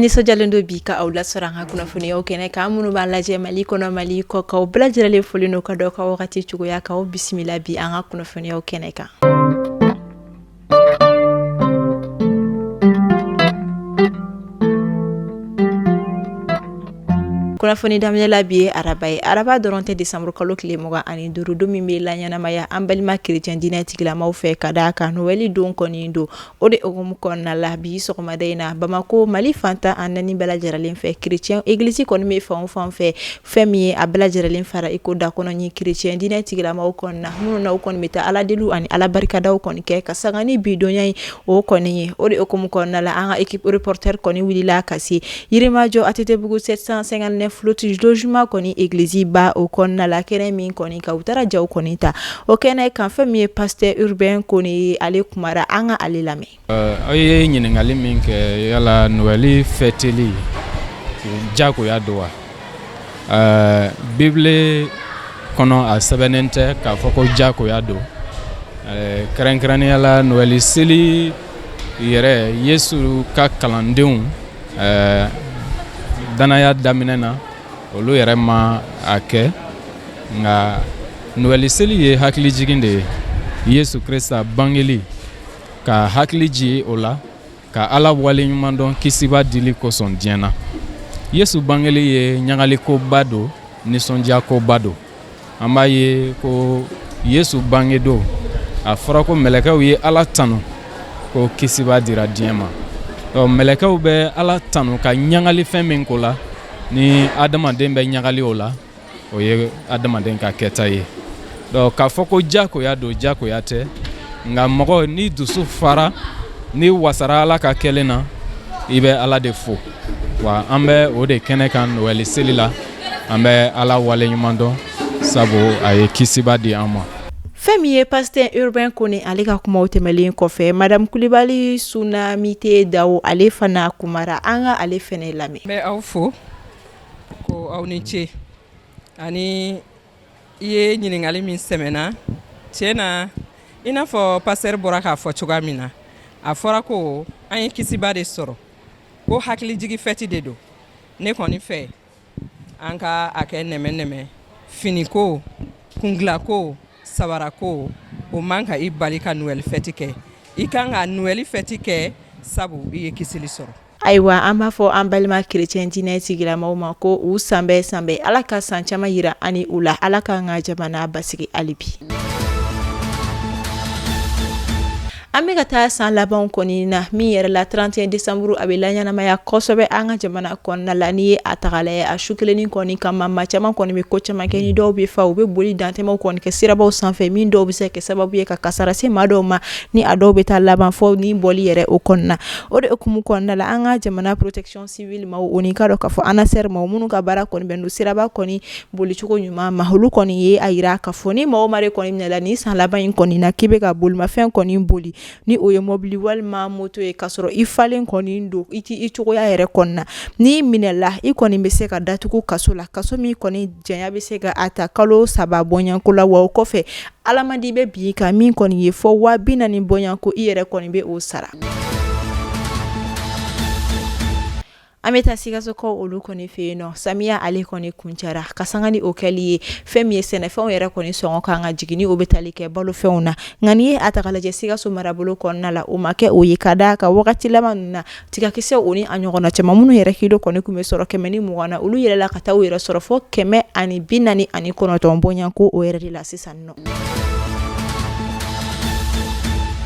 Nisɔndiyalen don bi ka aw lasɔrɔ an ka kunnafoniyaw kɛnɛ kan. Minnu b'an lajɛ Mali kɔnɔ, Mali kɔ kan, bɛɛ lajɛlen folen don ka dɔ ka wagati cogoya k'aw bisimila bi an ka kunnafoniyaw kɛnɛ kan. Kunnafoni daminɛ la, bi ye araba ye. Araba dɔrɔn tɛ, desanburu kalo tile 25, don min bɛ laɲɛnamaya an balima kerecɛn diinɛ tigilamaw fɛ, ka d'a kan Noɛli don kɔni don. O de hukumu kɔnɔna la, bi sɔgɔmada in na, Bamakɔ, Mali fan 14 bɛɛ lajɛlen fɛ, kerecɛn egilisi kɔni bɛ fan o fan fɛ, fɛn min ye a bɛɛ lajɛlen fara i ko dakɔnɔ kerecɛn diinɛ tigilamaw kɔnɔna minnu na, u kɔni bɛ taa ala deliw ani ala barikadaw kɔni kɛ ka sanga ni bi donya ye o kɔni ye. O de hukumu kɔnɔna la, an ka équipe reporter kɔni wulila ka se Yirimajɔ, ATT-bugu 759 loti logement kɔni egilizi ba o kɔnɔna la, kɛnɛ min kɔni kan u taara jaw kɔni ta o kɛnɛ kan. Fɛn min ye pasteur Urbain Kone ye, ale kumara, an ka ale lamɛn. Aw ye ɲininkali min kɛ, yala Noɛli fɛteli jagoya don wa? Bibile kɔnɔ, a sɛbɛnnen tɛ k'a fɔ ko jagoya don. Kɛrɛnkɛrɛnnenya la, Noɛli seli yɛrɛ, Yesu ka kalandenw danaya daminɛ na, olu yɛrɛ ma a kɛ. Nka Noɛli seli ye hakilijigin de ye, Yesu Krista bangeli, ka hakili jigin o la, ka Ala waleɲuman dɔn kisiba dili kosɔn diɲɛ na. Yesu bangeli ye ɲagalikoba don, nisɔndiyakoba don. An b'a ye ko Yesu bangedon, a fɔra ko mɛlɛkɛw ye Ala tanu ko kisiba dira diɲɛ ma. Ɔ, mɛlɛkɛw bɛ Ala tanu ka ɲagali fɛn min ko la, ni adamaden bɛ ɲagali o la, o ye adamaden ka kɛta ye. Donc k'a fɔ ko jagoya don, jagoya tɛ. Nka mɔgɔ ni dusu fara, ni wasara Ala ka kɛlen na, i bɛ Ala de fo. Wa an bɛ o de kɛnɛ kan Noɛli seli la, an bɛ Ala waleɲuman dɔn sabu a ye kisiba di an ma. Fɛn min ye pasteur Urbain Kone, ale ka kumaw tɛmɛlen kɔfɛ, madame Kulibali Sunamite Dawo, ale fana kumara, an ka ale fɛnɛ lamɛn. N bɛ aw fo ko aw ni ce. Ani i ye ɲininkali min sɛmɛna tiɲɛ na, i n'a fɔ pasteur bɔra k'a fɔ cogoya min na, a fɔra ko an ye kisiba de sɔrɔ, ko hakilijigi fɛti de don. Ne kɔni fɛ, an ka a kɛ nɛmɛ nɛmɛ. Finiko, kungilako, sabarako, o man ka i bali ka Noɛli fɛti kɛ. I kan ka Noɛli fɛti kɛ sabu i ye kisili sɔrɔ. Ayiwa, an b'a fɔ an balima kerecɛn diinɛ tigilamaw ma ko u sanbɛɛ sanbɛɛ, Ala ka san caman yira an ni u la. Ala k'an ka jamana basigi hali bi. An bɛ ka taa san labanw kɔni na min yɛrɛ la, 31 décembre, a bɛ laɲɛnamaya kosɛbɛ an ka jamana kɔnɔna la. N'i ye a ta k'a lajɛ, a su kelennin kɔni kama, maa caman kɔni bɛ ko caman kɛ, ni dɔw bɛ fa, u bɛ boli dantɛmɛw kɔni kɛ sirabaw sanfɛ, min dɔw bɛ se ka kɛ sababu ye ka kasara se maa dɔw ma, ni a dɔw bɛ taa laban fɔ ni bɔli yɛrɛ o kɔnɔna. O de hukumu kɔnɔna la, an ka jamana protection civile maaw, o ni k'a dɔn k'a fɔ ANASER maaw minnu ka baara kɔni bɛn don siraba kɔni bolicogo ɲuman ma, olu kɔni ye a yira k'a fɔ ni maa o maa de kɔni minɛla nin san laban in kɔni na k'i bɛ ka bolimafɛn kɔni boli, ni o ye mɔbili walima moto ye, k'a sɔrɔ i falen kɔni don, i t'i cogoya yɛrɛ kɔni na, n'i minɛla, i kɔni bɛ se ka datugu kaso la, kaso min kɔni janya bɛ se ka a ta kalo 3 bɔɲɔgɔnko la. Wa o kɔfɛ, alamandi bɛ bin i kan min kɔni ye fɔ 40.000 bɔɲɔgɔnko, i yɛrɛ kɔni bɛ o sara. An bɛ taa Sikasokaw olu kɔni fɛ yen nɔ. Samiya ale kɔni kuncɛra ka sanga ni o kɛli ye, fɛn min ye sɛnɛfɛnw yɛrɛ kɔni sɔngɔ kan ka jigin, ni o bɛ tali kɛ balofɛnw na. Nka n'i ye a ta k'a lajɛ Sikaso marabolo kɔnɔna la, o ma kɛ o ye, ka d'a kan wagati laban ninnu na, tigakisɛw o ni a ɲɔgɔnna caman minnu yɛrɛ kilo kɔni tun bɛ sɔrɔ 120 na, olu yɛlɛla ka taa u yɛrɛ sɔrɔ fɔ 149 bɔɲɔgɔnko o yɛrɛ de la sisan nɔ.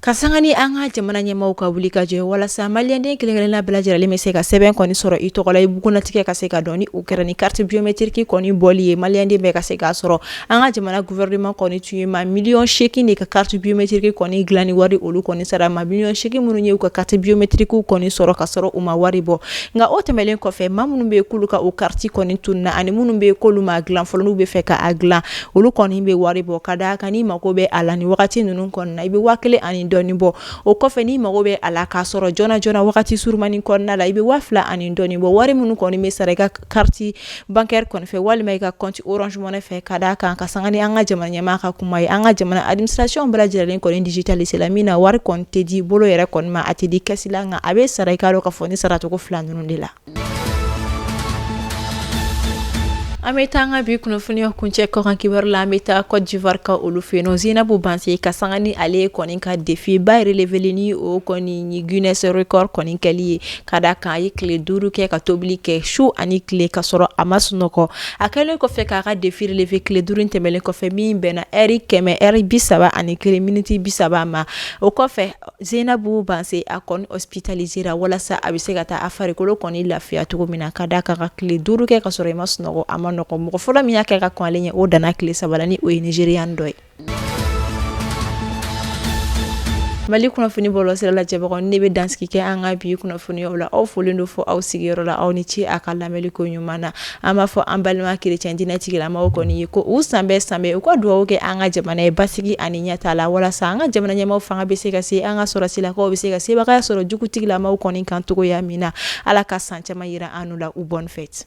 Ka sanga ni an ka jamana ɲɛmaaw ka wuli ka jɔ walasa maliyɛnden kelen-kelenna bɛɛ lajɛlen bɛ se ka sɛbɛn kɔni sɔrɔ i tɔgɔ la, i bugunnatigɛ ka se ka dɔn, ni o kɛra ni carte biométrique kɔni bɔli ye, maliyɛnden bɛɛ ka se k'a sɔrɔ. An ka jamana gouvernement kɔni tun ye maa miliyɔn 8 de ka carte biométrique kɔni dilan ni wari olu kɔni sara, maa miliyɔn 8 minnu ye u ka carte biométrique kɔni sɔrɔ ka sɔrɔ u ma wari bɔ. Nka o tɛmɛnen kɔfɛ, maa minnu bɛ yen k'olu ka o carte kɔni tununna, ani minnu bɛ yen k'olu m'a dilan fɔlɔ, n'u bɛ fɛ k'a dilan, olu kɔni bɛ wari bɔ, ka d'a kan n'i mako bɛ a la ni wagati ninnu kɔnɔna na, i bɛ 1000 ani dɔɔni bɔ. O kɔfɛ, n'i mago bɛ a la k'a sɔrɔ joona joona, wagati surumani kɔnɔna la, i bɛ 2000 ani dɔɔni bɔ. Wari minnu kɔni bɛ sara i ka carte bancaire kɔni fɛ walima i ka compte Orange Money fɛ, ka d'a kan ka sanga ni an ka jamana ɲɛmaa ka kuma ye, an ka jamana administration bɛɛ lajɛlen kɔni digitalisé la, min na wari kɔni tɛ di bolo yɛrɛ kɔni ma, a tɛ di caisse la, nka a bɛ sara i k'a dɔn k'a fɔ ni saracogo fila ninnu de la. An bɛ taa an ka bi kunnafoniya kuncɛ kɔkan kibaru la. An bɛ taa Côte d'Ivoire ka olu fɛ yen. Zinabu Banse, ka sanga ni ale kɔni ka défi ba relevé ni o kɔni ni Guinness record kɔni kɛli ye, ka d'a kan a ye tile 5 kɛ ka tobili kɛ su ani tile ka sɔrɔ a ma sunɔgɔ. A kɛlen kɔfɛ k'a ka défi relevé tile 5 tɛmɛnen kɔfɛ, min bɛnna ɛri 100 ɛri 31 miniti 30 ma, o kɔfɛ Zeinabu Banse a kɔni hospitalisé ra walasa a bɛ se ka taa a farikolo kɔni lafiya cogo min na, ka d'a kan ka tile 5 kɛ ka sɔrɔ i ma sunɔgɔ, a ma nɔgɔ. Mɔgɔ fɔlɔ min y'a kɛ ka kɔn ale ɲɛ, o danna tile 3 la, ni o ye Nigérian dɔ ye. Mali kunnafoni bɔlɔlɔsira lajɛbagaw, ne bɛ dansigi kɛ an ka bi kunnafoniyaw la. Aw folen don fo aw sigiyɔrɔ la. Aw ni ce a ka lamɛnli ko ɲuman na. An b'a fɔ an balima kerecɛn diinɛ tigilamaw kɔni ye ko u san bɛɛ san bɛɛ, u ka dugawu kɛ an ka jamana ye basigi ani ɲɛtaa la, walasa an ka jamana ɲɛmaaw fanga bɛ se ka se an ka sɔrɔsilakaw bɛ se ka sebagaya sɔrɔ jugu tigilamaw kɔni kan cogoya min na. Ala ka san caman yira an la. U bonne fête.